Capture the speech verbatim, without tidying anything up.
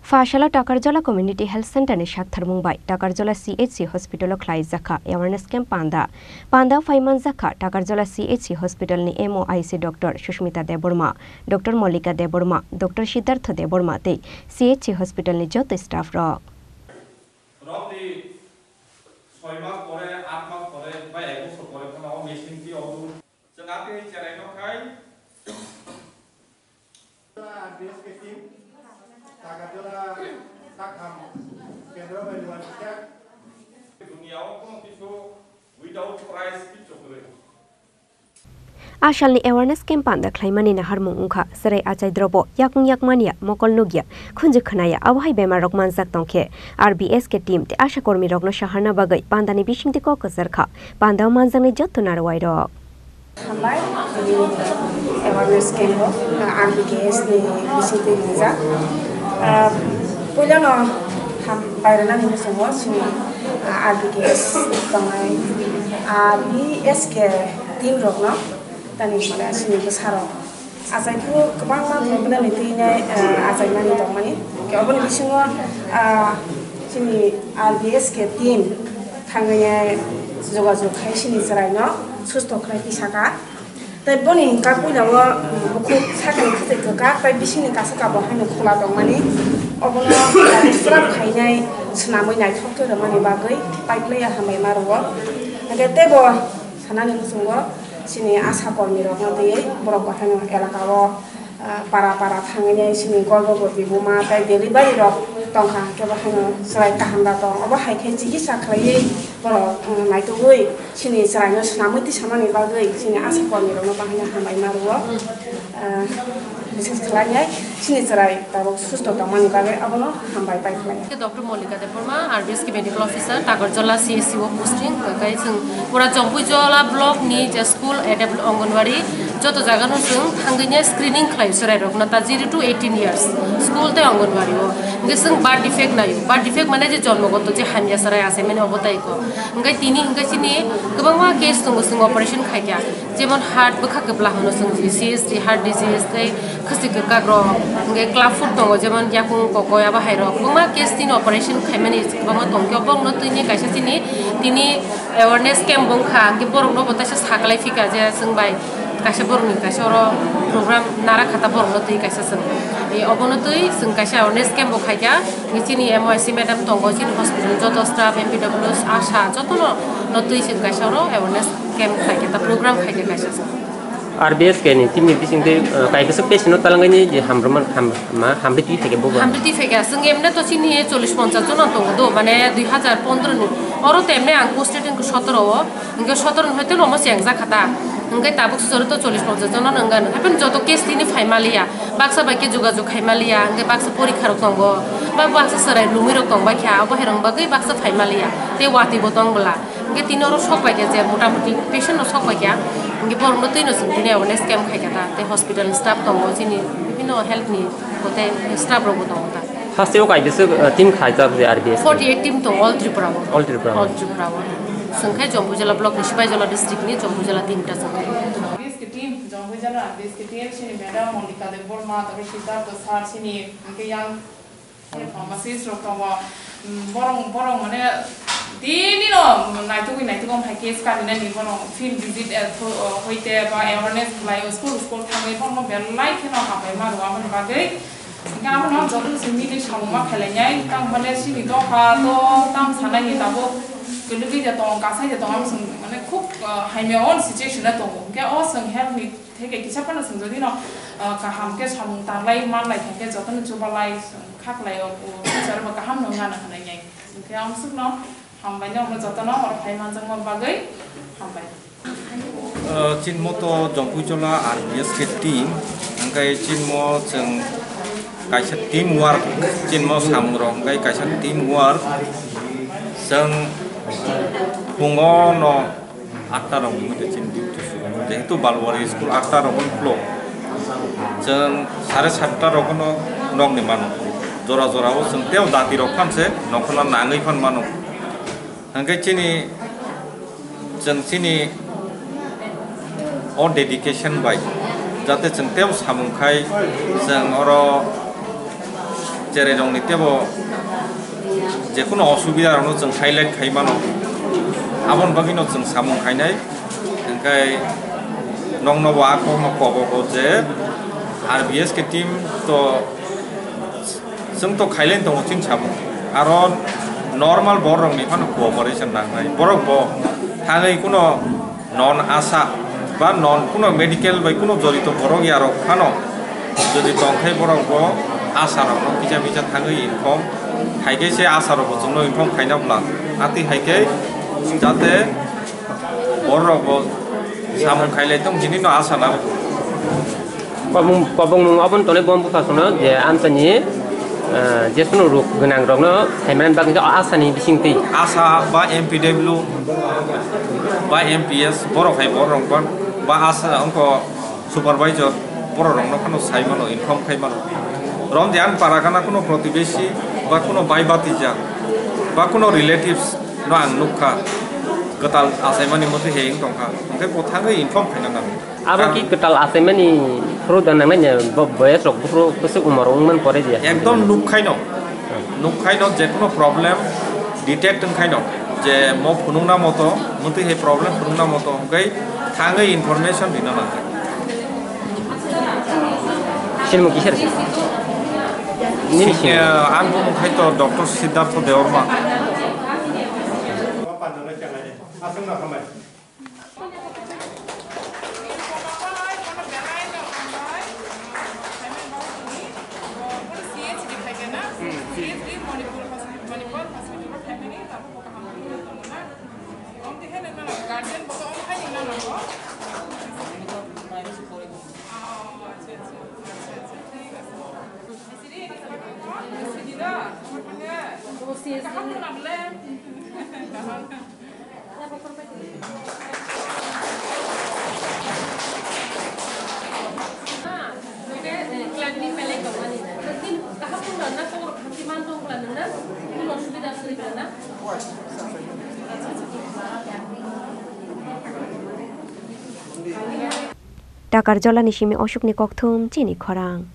Pha salo Takarjala Community Health Center ni saktharmung bai Takarjala C H C hospital o khlai jakha awareness camp panda. Panda phai manjakha Takarjala C H C hospital ni M O I C Doctor Sushmita Debbarma, Doctor Mallika Debbarma, Doctor Siddhartha Debbarma tei C H C hospital ni joto staff rok. Roughly soi mas pore, aat mas pore, ba ek bochor pore phano o machine ki obo. Chwng atwi cherai no khai. R B S K team, Takarjala Sakham Kendra bai luan khe. Duniya o kono kisu without price kichu kwrwi. A salni awareness camp panda khlaimani naharmung wngkha, chwrai achai drobo yakung yak manya, mokol nukya, khunju khwnaya, abo hai bemar rok manjak tongkhe, R B S K team tei asha kormi rokno saharna bagwi pandani bisingtwi kok kwcharkha, pandao manjaknai jotto narwai rok. Hambai, tini awareness camp o, ah, R B K S ni bisingtwi rijak. Ah, puilano ham-, bairani muchungo chini, ah, R B K S tongnai, ah, R B S K team rokno tani mane chini bwsarok achai phuru kwbangma problem ni twi nai, ah, achaimani tongmani. Khe oboni bisingo, ah, chini R B S K team thangwi jogajog khai chini chwraino susto khlai tisaka. Tei boni hwnka puila o, um, bukhuk sakni khwtwi kwkak tei bisingni kasu kabo haino khula tongmani. Obono swrap khainai swnamwi naithok khe rwmani bagwi pipeline hambai ma rwo. Hwnkhe teibo sanani muchungo chini asha kormi rokno twiwi borok bo haino elaka o, ah, para para thangwi nai chini gorboboti buma tei delivery rok tongkha, hwnkhe bo haino chwrai kaham da tong. Obo hai khe chikitsa khlaiwi borok, um, naitugwi chini chwraino swnamwi tisamani bagwi chini asha kormi rokno bahai no hambai ma rwo. Ah, bises khlai nai chini chwrai tabuk susto tongmani bagwi abono hambai pai khlai. Doctor Mallika Debbarma, R B S K Medical Officer, Takarjala C H C o posting, hwnkhe chwng pura Jompuijola block ni je school, adult Anganwadi, joto jaga no chwng thangwi screening khlai chwrai rok no ta zero to eighteen years school tei Anganwadi o. Hwnkhe chwng birth defect naio, birth defect mane je jonmogoto je hamya chwrai achaimani obo tai ko. Hwnkhe tini hwnkhe chini kwbangma case tongo, chwng operation khaikha. Jemon heart bwkha kwbla hwno chwng C S D, heart disease tei khwswi kwkak rok, hwnkhe clubfoot tongo, jemon yakung kokoi abo hai rok. Kwbangma case tini operation khaimani kwbangma tongkhe, obo wngno tini kaisa chini tini awareness camp wngkha, hwnkhe borokno bo teisa saklai phika je chwng bai kaisa borokni kaisa oro program nara khata borokno twi kaisa chwng. E, obono twi chwng kaisa awareness camp bo khaikha, hwnkhe chini M O I C madam tongo, chini hospital joto staff, M P W, asha jotono no twi chwng kaisa oro awareness camp khaikhe ta program khaikhe kaisa se. R B S K ni team ni bisingtwi, uh, kaibwswk patient no talangani je hamrwma ham-, ma hamri twi phaikhe bo ba? Hamri twi phaikhe, chwng emne to chini chollish ponchash jona tongo do, mane dui hazar pondro ni. Oro to emne ang posted wngkha sotoro o, hwnkhe sotoro ni hoite lomo chengjak kha ta. Hwnkhe tabuk sori to chollish ponchash jona no wngkha, hapheno joto case tini phai maliya, baksa bai khe jogajog khai maliya, hwnkhe baksa porikha rok tongo, ba baksa chwrai lumui rok tong bai kha, abo hai rok bagwi baksa phai maliya, tei watwi bo tong bwla. Hwnkhe tini oro sok bai kha je, motamuti patient no sok bai kha. Hwnkhe borok no twi no chwng tini awareness camp khai kha ta, tei hospital ni staff tongo, chini bibhinno health ni kotai staff rok bo tongo ta. First o kaibwswk, uh, team khaijak je R B S K? Forty eight team tongo, all Tripura o. All Tripura o. All Tripura o. Chwng khe Jompuijola block ni Sipaijala district ni Jompuijola team ta chwng khe. R B S K team, Jompuijola R B S K team, chini madam Mallika Debbarma, tei Siddhartha sir, chini hwnkhe yang pharmacist rok tongo, mm, borok, borok mane tini no naitugwi naitugwi hai case karinani borok field visit, eh, tho-, oh, hoite ba awareness khlai o, school, school thangwi borokno belai kheno hambai ma rwo aboni bagwi. Hwnkhe abono jotono se meeting samung ma khailainai, tamo hwnle chini dopha to tamo sanai ni tabuk kwlwgwi de tong, kasai de tong, abo chwng mane khub, ah, hamya o situation o tongo. Hwnkhe o chwng health ni theke kisa phano chwng jodi no, ah, kaham khe samung tanglai manlai thangkhe jotono chubalai chwng khaklai o, o future bo kaham no wngna hwnwi nai. Hwnkhe ang swkno hambai no, omo jotono oro phai manjakma bagwi hambai. Uh, chini mo to Jompuijola R B S K team, hwnkhe chini mo chwng kaisa team work, chini mo samung rok hwnkhe kaisa team work. Chwng phungo no atta rok ni mode chini duty sugo, jehetu Balwari school atta rok ni ulo. Chwng sare satta rok no nog ni mano. Jora jora o chwng tei o jati rok phan se nokhorno nangwi phan mano. Hwnkhe chini, chwng chini o dedication bai, jate chwng tei samung khai chwng oro Cherai rokni tebo jekhuno osubida rokno chwng highlight khai mano, aboni bagwino chwng samung khainai. Hwnkhe nokno bo a kokno kobogo je R B S K team to chwng to khailai tongo chini samung, aro normal borok rokni phano cooperation nangnai, borok bo thangwi kuno non asa ba non kuno medical bai kuno jorito borok yarok phano jodi tongkhai borok bo asa rokno kisa misa thangwi inform khaikhe se asa rok bo chwngno inform khaina bwla atwi haikhe jate borok bo samung khailai tong hinwi no asa nango. Kobong kobong mung obon tole bon bwkha sono je amchani, eh, je sono ruk gwnang rokno saimanani bagwi asani bisingtwi. Asa ba M P W ba M P S borok hai borok ba, ba asa ongko supervisor borok rokno khano sai mano, inform khai mano. Rom de an para gana kuno protibesi ba kuno bai batija ba kuno relatives no ang nukha kwtal achaimani motwi heyeng tongkha, hwnkhe bo thangwi inform khaina nango. Abo ki kwtal achaimani phuru da nangnai ne bo boyes rok buphuru kwchwk umor wngman pore dia. Ekdom nukhaino, nukhaino jekhuno problem detect wngkhaino je mo phunukna moto, motwi hai problem phunukna moto hwnkhe thangwi information rina nangkha. Sinimo kisar si? Nini si, sinimo. Eh, ang bumung khai to Doctor Siddhartha Debbarma. Takarjala ni simi Ashok ni kokthum chini khorang.